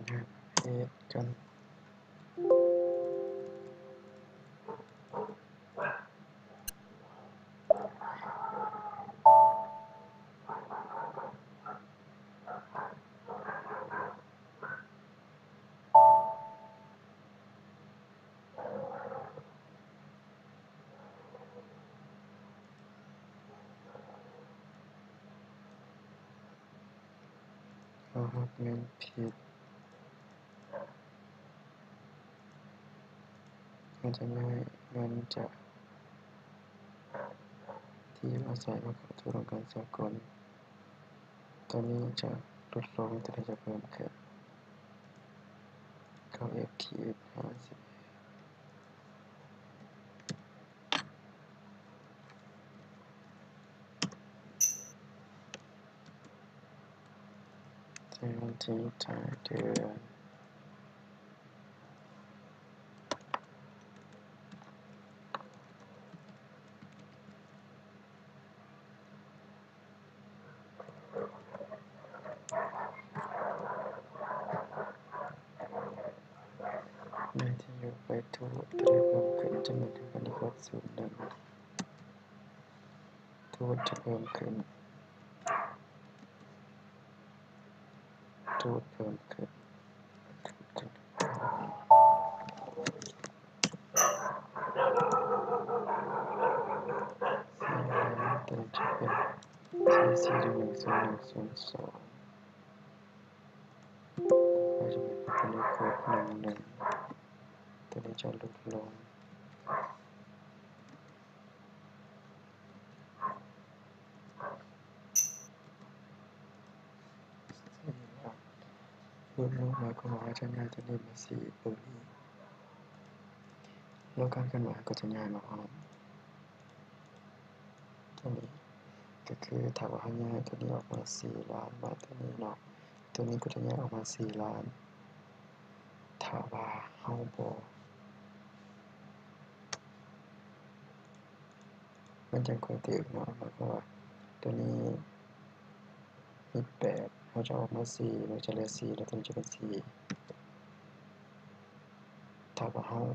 ຫາເຮັດກັນ. ເຮົາຮັບເງິນຜິດ ເຮົາຈະຍ້າຍເງິນຈາກທີ່ຢູ່ອາໄສມາເຂົ້າສູ່ໂຄງການສາກົນ. ຕົວນີ້ຈະຫຼຸດລົງ, ຕົວນີ້ຈະເພີ່ມຂຶ້ນ. ເກົ້າເອັກ ຂີດ ຫ້າສິບ ໃນວັນທີທ້າຍເດືອນ. ໃນທີ່ຢູ່ໄປທົ່ວ ຕົວນີ້ເພີ່ມຂຶ້ນຈຳນວນເທົ່າກັນກັບສູນໜຶ່ງ. ທູດຈະເພີ່ມຂຶ້ນ, ທູດເພີ່ມຂຶ້ນ, ຕົວນີ້ຈະຫຼຸດລົງ. ຫຼຸດລົງໝາຍຄວາມວ່າຈະຍ້າຍຕົວນີ້ມາສີ່ຕົວນີ້ ແລ້ວການເຄື່ອນໄຫວກໍຈະຍ້າຍມາພ້ອມ. ຕົວນີ້ກໍຄື ຖ້າວ່າເຮົາຍ້າຍຕົວນີ້ອອກມາສີ່ລ້ານ ມາຕົວນີ້ເນາະ, ຕົວນີ້ກໍຈະຍ້າຍອອກມາສີ່ລ້ານ. ຖ້າວ່າເຮົາບໍ່ ມັນຈັ່ງຄ່ອຍຖືກເນາະ, ໝາຍຄວາມວ່າຕົວນີ້ມີແປດ ເຮົາຈະອອກມາສີ່ ແລ້ວຈະເຫຼືອສີ່ ແລ້ວຕົວນີ້ຈະເປັນສີ່. ຖ້າວ່າເຮົາ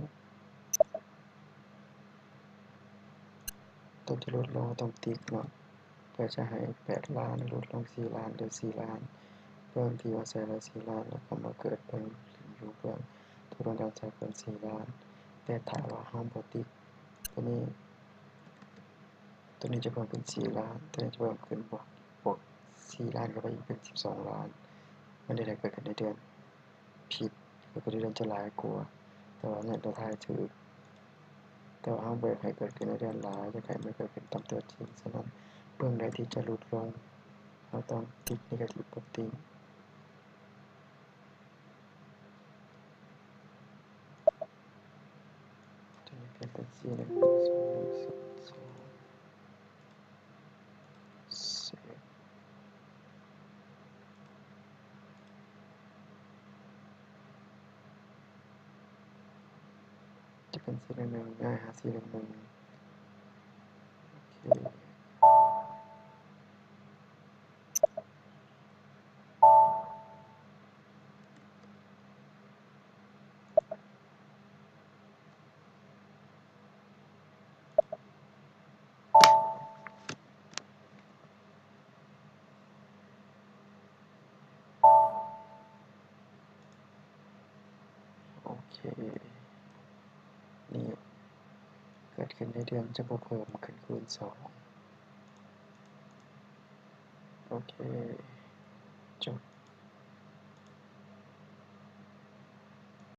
ຕົວທີ່ຫຼຸດລົງຕ້ອງຕິກເນາະ ເພື່ອຈະໃຫ້ແປດລ້ານຫຼຸດລົງສີ່ລ້ານ ຫຼື ສີ່ລ້ານ ເບິ່ງທີ່ວ່າໃສ່ແລ້ວສີ່ລ້ານ ແລ້ວກໍມາເກີດເບິ່ງຢູ່ເບື້ອງຕົວໂຄງການສາກົນສີ່ລ້ານ. ແຕ່ຖ້າວ່າເຮົາບໍ່ຕິກຕົວນີ້ ຕົວນີ້ຈະເພີ່ມເປັນສີ່ລ້ານ, ຕົວນີ້ຈະເພີ່ມຂຶ້ນບວກ ບວກສີ່ລ້ານເຂົ້າໄປອີກເປັນສິບສອງລ້ານ. ມັນໄດ້ເກີດຂຶ້ນໃນເດືອນຜິດ ກໍຄືເດືອນຈະຫຼາຍກວ່າ, ແຕ່ວ່າເງິນຕົວທ້າຍຖືກ. ແຕ່ວ່າເຮົາບໍ່ຢາກໃຫ້ເກີດຂຶ້ນໃນເດືອນຫຼາຍ, ຢາກໃຫ້ມັນເກີດຂຶ້ນຕາມຕົວຈິງ. ສະນັ້ນ ເບື້ອງໃດທີ່ຈະຫຼຸດລົງ ເຮົາຕ້ອງຕິກເນກາຕິບໂປຣຕີນ. ຕົວນີ້ເປັນບັນຊີ ໜຶ່ງ ສອງ ໜຶ່ງ ສອງ ເຊບ ຈະເປັນ ສີ່ ໜຶ່ງ ໜຶ່ງ ຍ້າຍຫາ ສີ່ ໜຶ່ງ ໜຶ່ງ ໂອເຄ. ໂອເຄ ນີ້ເກີດຂຶ້ນໃນເດືອນ ຈະບໍ່ເພີ່ມຂຶ້ນຄູນສອງ. ໂອເຄ ຈົບ.